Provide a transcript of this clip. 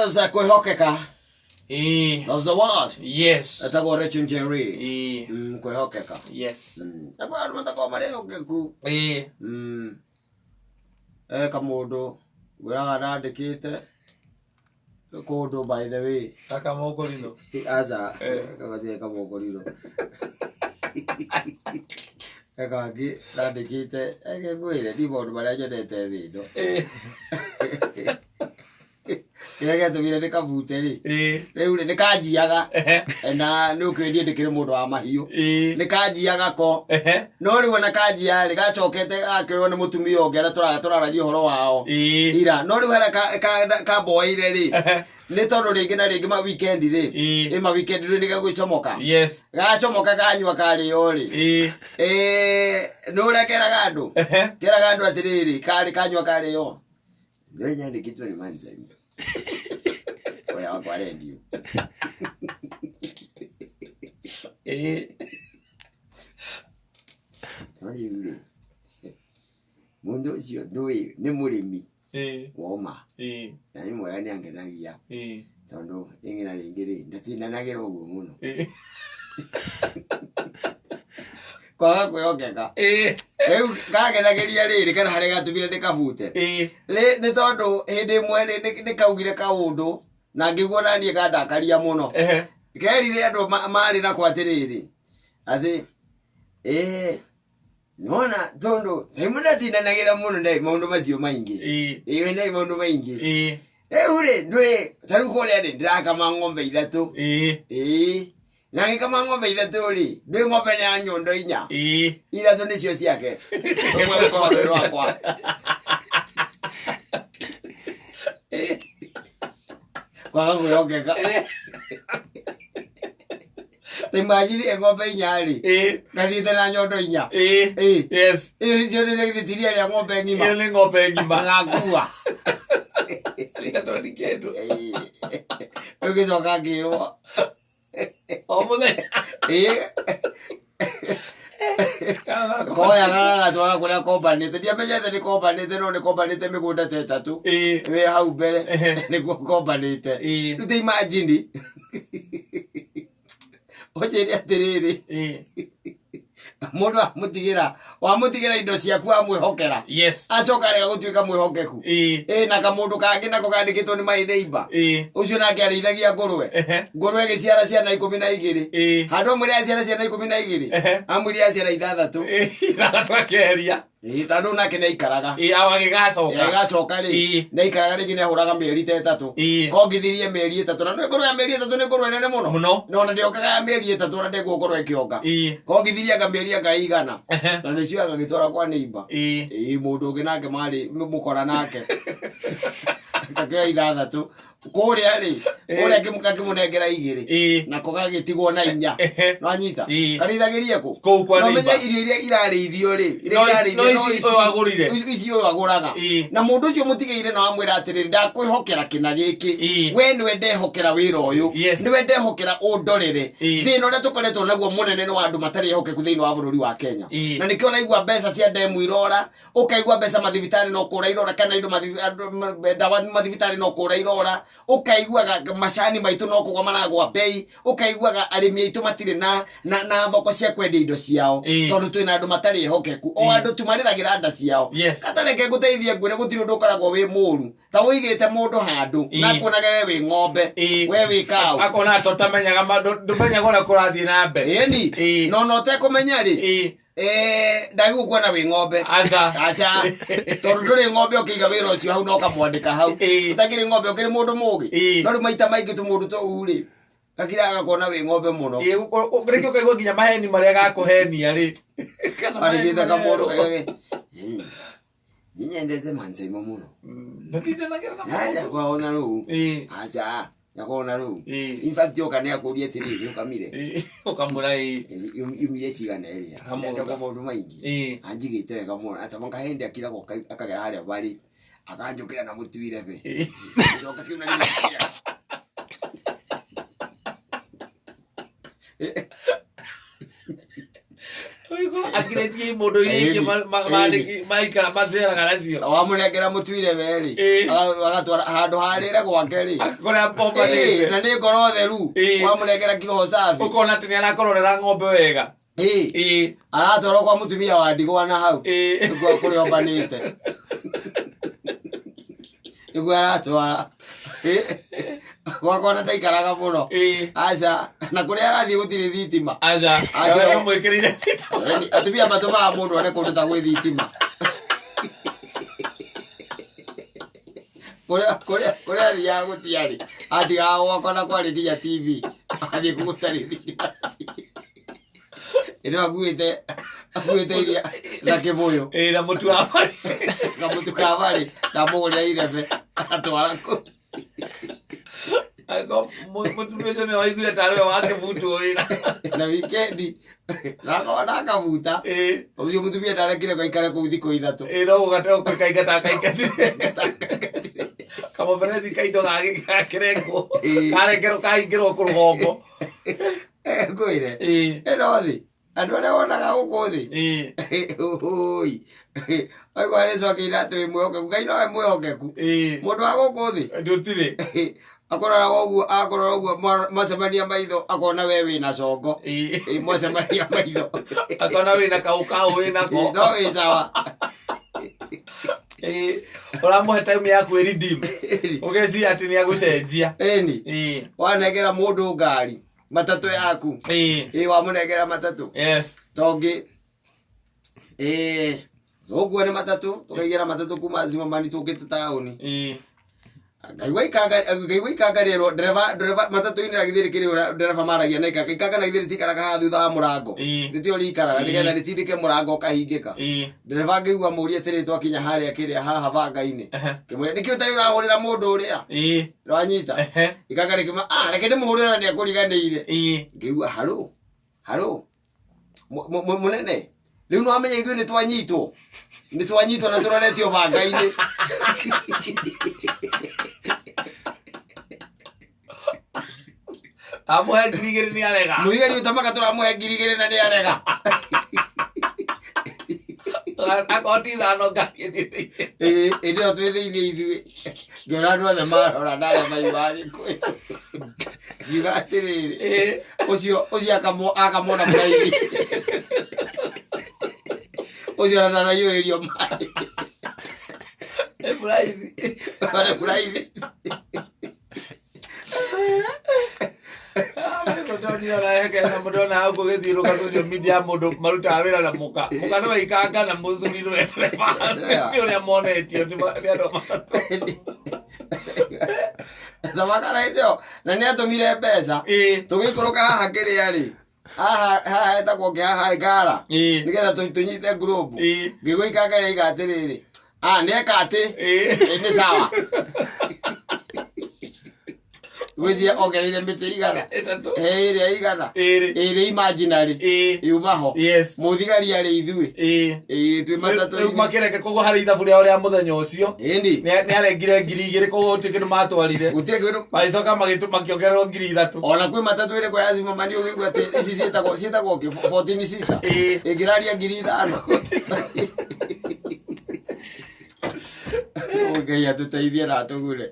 Yes, kwĩhokeka. That's the word. Etagwo Rachel Njeri. Kwĩhokeka. Na kwĩ andũ matakoragwo marĩ ehokeku. Eka mũndũ ngwĩraga ndandĩkĩte kũndũ by the way. Gaka mokorino. Aca, gatirĩ kamokorino. Gakangĩ ndandĩkĩte, reke ngwĩre, niĩ maũndũ marĩa nyonete thĩ ĩno. Kĩrĩa gĩatũmire ndĩkabute rĩ, rĩu rĩ, nĩkanjiaga, na nĩ ũkĩũĩ niĩ ndĩkĩrĩ mũndũ wa mahiũ. Nĩkanjiaga ko, no rĩu ona kanjia rĩ, gacokete gakĩoywo nĩ mũtumia ũngĩ arĩa tũraragia ũhoro wao ira. No rĩu harĩa kamboeire rĩ, nĩ tondũ rĩngĩ na rĩngĩ ma weekend rĩ, ĩ ma weekend rĩ nĩgegũcomoka. Gacomoka kanyua karĩo rĩ, nĩ ũrĩa keraga andũ, keraga andũ atĩrĩrĩ, karĩ kanyua karĩo. Nĩ nyandĩkĩtwo nĩ Manzani. Ũrĩa wakwa rendio. No rĩu rĩ, mũndũ ũcio ndũĩ nĩ mũrĩmi woma. Na nĩ mwega nĩ angenagia tondũ rĩngĩ na rĩngĩ rĩ, ndatindanagĩra ũguo mũno. Kwaga kwĩhokeka. Rĩu kagenagĩria rĩrĩ kana harĩa gatũmire ndĩkabute. Nĩ tondũ hĩndĩ ĩmwe rĩ, nĩ kaugire kaũndũ na ngĩguo na niĩ kandakaria mũno. Kerire andũ marĩ nako atĩrĩrĩ, atĩ nona tondũ Simon ndatindanagĩra mũno ndarĩ maũndũ macio maingĩ. Ĩĩ ndarĩ maũndũ maingĩ. Rĩu rĩ, ndũĩ ta rĩu kũrĩa rĩ, ndĩrakama ng'ombe ithatũ. Ĩĩ. Na ngĩkama ng'ombe ithatũ rĩ, ndũĩ ng'ombe nĩ ya nyondo inya. Ithatũ nĩcio ciake. Rũmwe rũkoragwo rwĩ rwakwa. Kwaga kwĩhokeka. Ta imagine ng'ombe inya rĩ, ngathiĩte na nyondo inya. Ĩĩ. Ĩyo icio nĩ gĩthitiria rĩa ng'ombe ng'ima. Ĩyo nĩ ng'ombe ng'ima. Agakua. Rita kĩndũ. Rĩu ngĩcoka ngĩrwo. O mũthenya. Ĩĩ. Koya gagatwara kũrĩa kombanĩte. Ndiamenyete nĩ kombanĩte no nĩ kombanĩte mĩgũnda ta ĩtatũ. Wĩ hau mbere nĩguo kombanĩte. Rĩu ta imagine ũnjĩre atĩrĩrĩ, mũndũ amũtigĩra wamũtigĩra indo ciaku amwĩhokera, acoka arega gũtuĩka mwĩhokeku. Ĩ na kamũndũ kangĩ nako kandĩkĩtwo nĩ my neighbor, ũcio nake arĩithagia ngũrwe. Ngũrwe ĩgĩciara ciana 12. Handũ amwĩre aciara ciana 12, amwĩre aciara ithathatũ. Ithathatũ akeheria. Ĩĩ, tondũ nake nĩ aikaraga. Ĩĩ, awa gĩgacoka. Ĩgacoka rĩ, nĩ aikaraga rĩngĩ nĩ ahũraga mĩeri ta ĩtatũ. Kongithirie mĩeri ĩtatũ, na nĩ ngũrwe ya mĩeri ĩtatũ nĩ ngũrwe nene mũno. Mũno. Na ona ndĩongaga ya mĩeri ĩtatũ ona ndĩgũkorwo ĩkĩonga. Kongithirie anga mĩeri anga ĩigana. Na nĩcio agagĩtwara kwa neighbor. Ĩĩ, mũndũ ũngĩ nake marĩ mũkora nake. Akĩoya ithathatũ. Kũrĩa rĩ, kũrĩa akĩmũnengera igĩrĩ. Nako gagĩtigwo na inya. Nwanyita? Karĩithagĩrie kũ? Kũu kwa Na ũmenye neighbor. irio iria irarĩithio rĩ, iria No ici- irarĩithio no no ici ici ũyũ agũrire. ici ũyũ agũraga. Na mũndũ ũcio mũtigĩire na wamwĩra atĩrĩrĩ, ndakwĩhokera kĩna gĩkĩ. We nĩwe ndehokera wĩra ũyũ. Nĩwe ndehokera ũndorere. Thĩna ũrĩa tũkoretwo naguo mũnene nĩ wa andũ matarĩ ehokeku thĩinĩ wa bũrũri wa Kenya. Na nĩkĩo ũraigua mbeca cia ndemu irora, ũkaigua mbeca mathibitarĩ no kũra irora, kana indo ndawa mathibitarĩ no kũra irora, ũkaiguaga macani maitũ no kũgwa maragwa bei, ũkaiguaga arĩmi aitũ matirĩ na thoko cia kwendia indo ciao. Tondũ twĩna andũ matarĩ ehokeku. O andũ tu marĩragĩra nda ciao. Gatareke ngũteithie ngwĩre gũtirĩ ũndũ ũkoragwo wĩ mũru ta ũigĩte mũndũ handũ na kuonaga we wĩ ng'ombe, we wĩ kaũ. Akona ta ũtamenyaga ma-, ndũmenyaga ũrĩa kũrathiĩ na mbere. Ĩni. Na ona ũtekũmenya rĩ, ndagĩgũkuona wĩ ng'ombe. Aca. Aca. Tondũ ndũrĩ ng'ombe ũkĩiga wĩra ũcio hau na ũkamwandĩka hau. Ũtakĩrĩ ng'ombe ũkĩrĩ mũndũ mũgĩ. No rĩu maita maingĩ tũmũndũ tũu rĩ, gakira gakona wĩ ng'ombe mũno. Rĩngĩ ũkaigua nginya maheni marĩa gakũhenia rĩ. Kana maheni Arĩkĩte kamũndũ marĩa kagage. Niĩ nyendete Mansaimo mũno. Ndatindanagĩra na Na maũndũ. ndakoragwo na rũu. Aca. Ndakoragwo na rũu. In fact oka nĩ akũria atĩrĩrĩ, nĩ ũkamire? Ũkamwĩra ĩĩ. Yumire cigana ĩrĩa. Akamũruta. Ndeka maũndũ maingĩ. Anjigĩte wega mũno. Atama kahĩndĩ akiraga akagera harĩa barĩ. Akanjũkĩra na mũtu irebe. Gĩcoka kĩu na gĩgĩkĩa. Ũigua akirĩtie mũndũ iria ingĩ maikara maceraga nacio. Wamũnengera mũtuire we rĩ, agatwara handũ harĩre gwake rĩ, kũrĩa bombanĩte. Na nĩ ngoro theru. Wamũnengera kiroho safi, ũkona atĩ nĩ arakororera ng'ombe wega. Aratwarwo kwa mũtumia wa ndigwa na hau nĩguo kũrĩa ombanĩte nĩguo aratwara gwakwa na ndaikaraga mũno. Aca, na kũrĩa arathiĩ gũtirĩ thitima. Aca. Aca. Mwĩkĩrĩire. Yaani, atumia matũmaga mũndũ one kũndũ ta gwĩ thitima kũrĩa athiaga gũtiarĩ, atigaga gwakwa na kwarĩ nginya TV, athiĩ kũ gũtarĩ thitima. Ĩno akuĩte iria na kĩbũyũ. Ĩĩ, na mũtu wa barĩ. Kamũtu ka barĩ ndamũgũrĩra irebe atwara kũ. Angĩkorwo mũtumia ũcio nĩwe waiguire tarĩ we wakĩbutwo wĩra. Na wikendi nakorwo ndakabuta ũcio mũtumia ndarekire gaikare kũu thikũ 3. Ĩĩ, no gũgateo kaingata kaingatire kamũberethi kaindo gakĩrengwo karengerwo kahingĩrwo kũrũgongo. Ngwĩre, ĩno thĩ andũ arĩa wonaga gũkũ thĩ, ũi aigua Jesũ akĩira atĩ wĩ mwĩhokeku, Ngai nowe mwĩhokeku. Mũndũ wa gũkũ thĩ Tũtirĩ. Akũrora ũguo, akũrora ũguo, mwacemania maitho akona we wĩna congo. Mwacemania maitho akona wĩna kaũkaũ wĩnako. No wĩ sawa. Ũramũhe time ya kwĩredeem, ũgeciria atĩ nĩ agũcenjia. Ĩni. Wanengera mũndũ ngari matatũ yaku, ĩ wamũnengera matatũ, tongĩ tũgũkua nĩ matatũ, tũkaigĩra matatũ kuma Zimamani tũkĩte taũni. Ngaigua ikanga, ngaigua ikanga rĩerwo ndereba, ndereba matatũ-inĩ na githĩ rĩkĩrĩ ũrĩa ndereba maragia na ikanga, ikanga na githĩ rĩtikaraga haha thutha wa mũrango? Nĩtio rĩikaraga nĩgetha rĩtindĩke mũrango ũkahingĩka. Ndereba ngĩigua mũrie atĩrĩ, twakinya harĩa kĩrĩa haha banga-inĩ, kĩmwĩra nĩkĩ ũtarĩ ũrahũrĩra mũndũ ũrĩa wanyita. Ikanga rĩkiuma, ah, reke ndĩmũhũrĩre na nĩakũriganĩire. Ngĩigua harũ harũ mũnene, rĩu no amenya ithuĩ nĩ twanyitwo na tũroretio banga-inĩ. Amũhe 2,000 nĩ arega. Mũthigari ũtamaga tũramũhe 2,000 na nĩ arega. Akorwo ti ithano ngari ĩthiĩ. Ĩĩ, hĩndĩ ĩyo twĩ thĩinĩ ithuĩ ngĩona andũ othe marora ndarĩa maigua Gĩkũyũ, ngiuga atĩrĩrĩ, ũcio ũcio akamona mũraithi ũcio ona ndanaiyũrĩrio maĩ. Ĩ mũraithi. Ona mũraithi. Mũndũ ona hau kũgĩthiũrũka social media, mũndũ marutaga wĩra na mũka mũka nĩwe ikanga na mũthuri nĩwe ndereba, nĩ ũrĩa monetio nĩ andũ a matatũ. Thamaka na hĩndĩ ĩyo na nĩ atũmire mbeca. Tũgĩikũrũka haha kĩrĩa rĩ, haha haha hetagwo ngĩ haha ngara, nĩgetha tũnyite group. Ngĩigua ikanga rĩaiga atĩrĩrĩ, ah, nĩeka atĩ. Ĩ, nĩ sawa, gwĩcia ongereire mĩtĩ 100. 3. Ĩ, ĩrĩa 100. 2. Ĩrĩ imaginary. Yuma ho. Mũthigari arĩ ithuĩ. Ĩ, twĩ Rĩu matatũ-inĩ. Makĩreke koguo harĩ ithabu rĩao rĩa mũthenya ũcio. Ĩni. Nĩ arengire 2,000, koguo gũtirĩ kĩndũ matwarire. Gũtirĩ kĩndũ. Magĩcoka makĩongererwo 3,000. Ona kwĩ matatũ ĩrĩkũ ya Zimamani ũgĩigua atĩ ici ciĩtagwo kĩ 14 sita ĩngĩraria 5,000. Ngai atũteithie na atũgure.